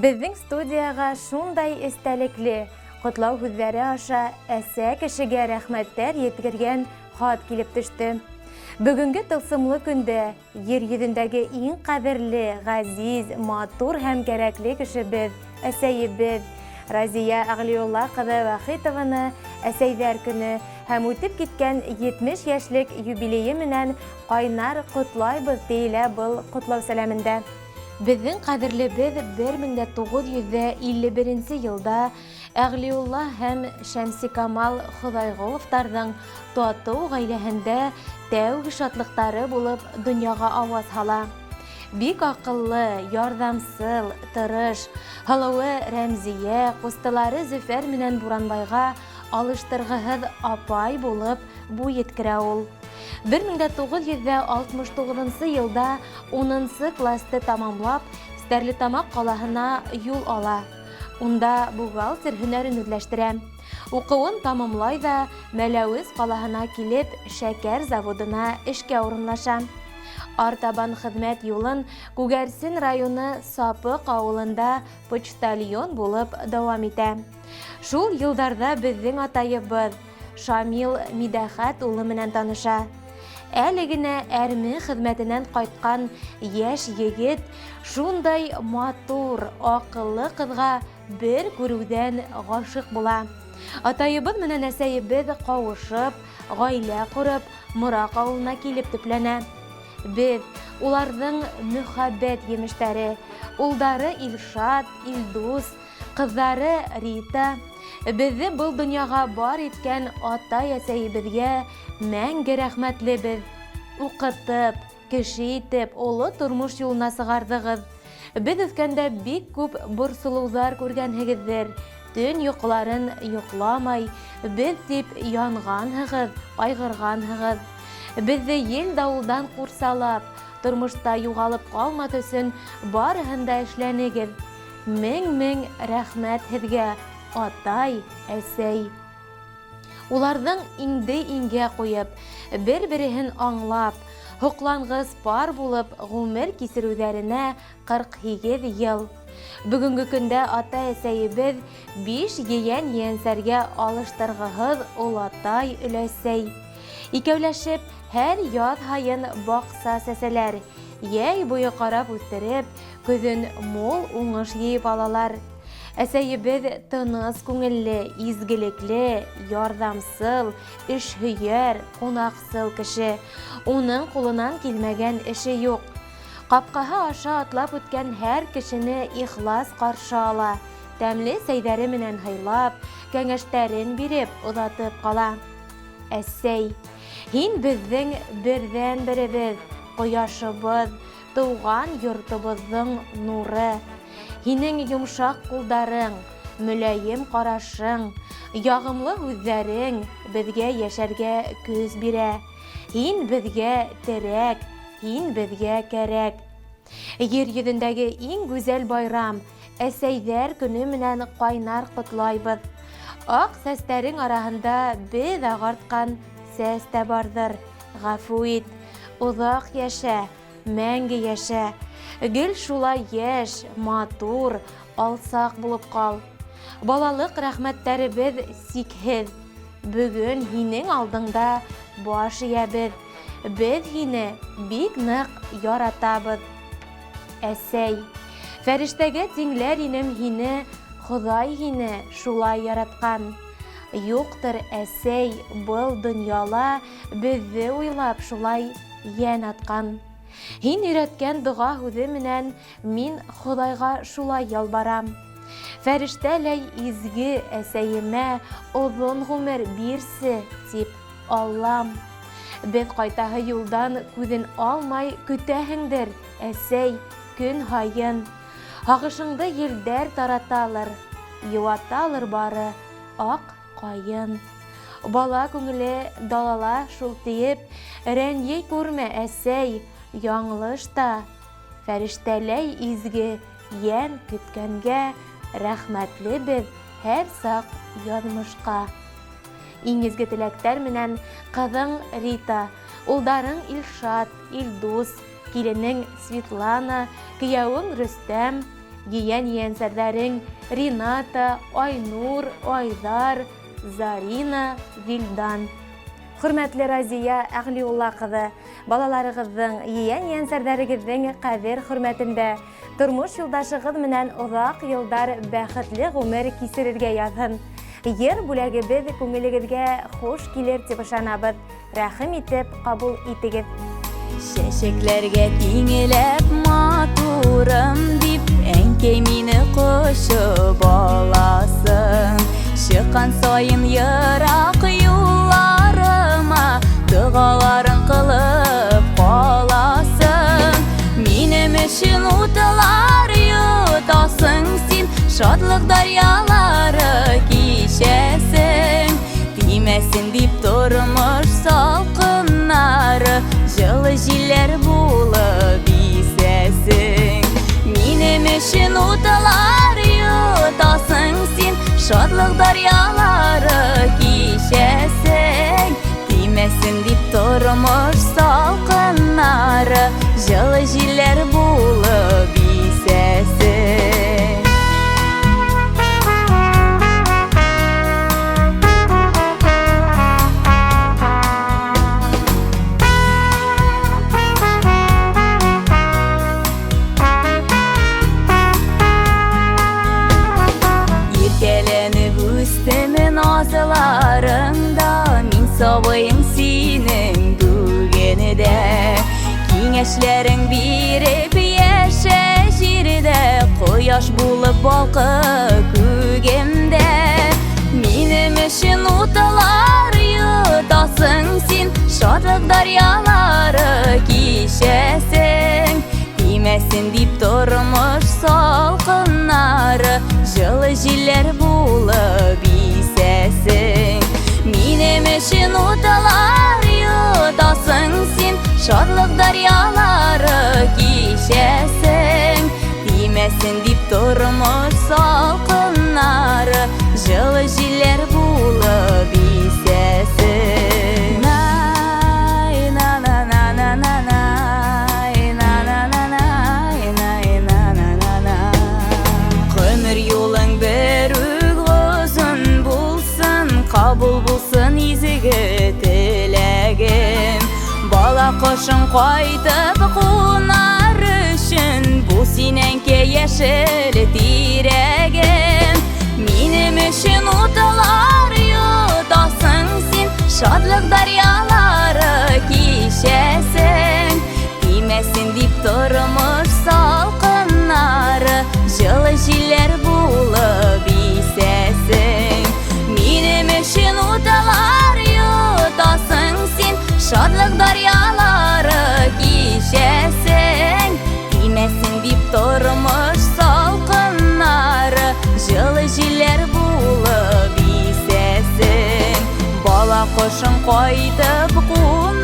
Беҙҙең студияға шундай эстәлекле ҡотлау һүҙҙәре аша әсә кешегә рәхмәттәр еткергән хат килеп төштө. Бөгөнгө тылсымлы көндә ер йөҙөндәге иң ҡәҙерле, ғәзиз, матур һәм кәрәкле кешебеҙ, әсәйебеҙ Разия Әғлиулла ҡыҙы Вәхитованы Әсәйҙәр көне һәм үтеп киткән 70 йәшлек юбилейы менән ҡайнар ҡотлайбыҙ, тиелә был ҡотлау сәләмендә. Беҙҙең ҡәҙерлебеҙ 1951 нсе йылда Әғлиулла һәм Шәмсикамал Хоҙайғоловтарҙың татыу ғаиләһендә тәүге шатлыҡтары булып донъяға ауаз һала. Бик аҡыллы, ярҙамсыл, тырыш, һылыуы Рәмзиә, ҡустылары Зөфәр менән Буранбайға алыштырғыһыҙ апай булып буй еткерә ул. 1969 нсы йылда унынсы классты тамамлап, Стәрлетамаҡ ҡалаһына юл ала. Унда бухгалтер һөнәрен үҙләштерә. Уҡыуын тамамлай ҙа, Мәләүез ҡалаһына килеп, шәкәр заводына эшкә урынлаша. Артабан хеҙмәт юлын Күгәрсен районы Сапыҡ ауылында почтальон булып дауам итә. Шул елдарҙа беҙҙең атайыбыҙ Шамил Мидәхәт улы менән таныша. Әле генә әрме хеҙмәтенән ҡайтҡан йәш егет шундай матур, аҡыллы ҡыҙға бер күреүҙән ғашиҡ була. Атайыбыҙ менән әсәйебеҙ ҡауышып, ғаилә ҡороп, Мораҡ ауылына килеп төпләнә. Беҙ, уларҙың мөхәббәт емештәре, улдары Илшат, Илдус, Ҡыҙҙары Рита, беҙҙе был донъяға бар иткән атай-әсәйебеҙгә мәңге рәхмәтлебеҙ. Уҡытып, кеше итеп, оло тормош юлына сығарҙығыҙ. Беҙ үҫкәндә бик күп борсолоуҙар күргәнһегеҙҙер, төн йоҡоларын йоҡламай, беҙ тип янғанһығыҙ, ҡайғырғанһығыҙ. Беҙҙе ел-дауылдан ҡурсалап, тормошта юғалып ҡалмаҫ өсөн барыһын да эшләнегеҙ. Мең-мең рәхмәт һеҙгә, атай, әсәй. Уларҙың иңде иңгә ҡуйып, бер-береһен аңлап, һоҡланғыс пар булып ғүмер кисереүҙәренә 48 йыл. Бөгөнгө көндә атай-әсәйебеҙ биш ейән-ейәнсәргә алыштырғыһыҙ олатай-өләсәй. Икәүләшеп, һәр яҙ һайын баҡса сәсәләр, йәй буйы ҡарап үҫтереп, Көҙөн мул уңыш йыйып алалар. Әсәйебеҙ тыныс күңелле, изгелекле, ярҙамсыл, эшһөйәр, ҡунаҡсыл кеше. Уның ҡулынан килмәгән эше юҡ. Ҡапҡаһы аша атлап үткән һәр кешене ихлас ҡаршы ала, тәмле сәйҙәре менән һыйлап, кәңәштәрен биреп оҙатып ҡала. Әсәй, һин беҙҙең берҙән-беребеҙ, ҡояшыбыҙ, Тыуған йортобоҙҙоң нуры. Һинең йомшаҡ ҡулдарың, мөләйем ҡарашың, яғымлы һүҙҙәрең беҙгә йәшәргә көс бирә. Һин беҙгә терәк, һин беҙгә кәрәк. Ер йөҙөндәге иң гүзәл байрам, Әсәйҙәр көне менән ҡайнар ҡотлайбыҙ. Аҡ сәстәрең араһында беҙ ағартҡан сәс тә барҙыр. Ғәфү ит. Оҙаҡ йәшә, мәңге йәшә. Гел шулай йәш, матур, алсаҡ булып ҡал. Балалыҡ рәхмәттәребеҙ сикһеҙ. Бөгөн һинең алдыңда баш эйәбеҙ. Беҙ һине бик ныҡ яратабыҙ. Әсәй, фәрештәгә тиңләр инем һине, Хоҙай һине шулай яратҡан. Юҡтыр, әсәй, был донъяла Беҙҙе уйлап шулай йән атҡан. Һин өйрәткән доға һүҙе менән мин Хоҙайға шулай ялбарам. Фәрештәләй изге әсәйемә оҙон ғүмер бирсе, тип, Аллам. Беҙ ҡайтаһы юлдан күҙен алмай көтәһеңдер, әсәй, көн һайын. Һағышыңды елдәр тараталыр, йыуаталыр бары ак Каен. Бала күңеле далала шул диеп, Рәнйей күрмә, әсәй, яңылыш та. Фәрештәләй изге йән көткәнгә Рәхмәтле беҙ һәр сак язмышка. Иң изге теләктәр менән кызың Рита, улдарың Илшат, Илдус, киленең Светлана, кейәүең Рөстәм, Ейән-ейәнсәрҙәрең Рената, Айнур, Айҙар, Зарина, Вилдан. Хөрмәтле Разия Әғлиулла ҡыҙы, балаларығыҙҙың, ейән-ейәнсәрҙәрегеҙҙең ҡәҙер-хөрмәтендә тормош юлдашығыҙ менән оҙаҡ йылдар бәхетле ғүмер кисерергә яҙһын. Йыр бүләгебеҙ күңелегеҙгә хуш килер тип ышанабыҙ. Рәхим итеп ҡабул итегеҙ. Чәчәкләргә тиңеләп матурым дип, әнкәй мине кочып аласың. Чыккан саен ерак юлларыма догаларын кылып каласың. Минем өчен утлар йотасың син, шатлык дәрьялары кичәсең. Тимәсен дип тормыш салкыннары, җылы җилләр булып исәсең. Минем өчен утлар йотасың син, шатлык дәрьялары кичәсең. Тимәсен дип тормыш салкыннары, җылы җилләр булып исәсең. Иркәләнеп үстем назларыңда, мин сабыең синең бүгенедә. Киңәшләрең биреп яшә җирдә, кояш булып балкы күгемдә. Минем өчен утлар йотасың син, шатлык дәрьялары кичәсең. Тимәсен дип тормыш салкыннары, җылы җилләр булып исәсең. Минем өчен утлар йотасың син, шатлык дәрьялары кичәсең. Тимәсен дип тормыш салкыннары, җылы җилләр булып исәсең. Най, на, на, на, на, на, най, на, на, на, най, най, на, на, на, на. Гомер юлың бер үк озын булсын, кабул булсын изге теләгем. Бала кошың кайтып кунар өчен, бу синең яшел тирәгем. Минем өчен утлар йотасың син, шатлык дәрьялары кичәсең. Тимәсен дип тормыш салкыннары, җылы җилләр булып исәсең. Минем өчен утлар йотасың син, шатлык дәрьялары кичәсең. Тимәсен дип тормыш салкыннары, җылы җилләр булып исәсең. Бала кошың кайтып кунар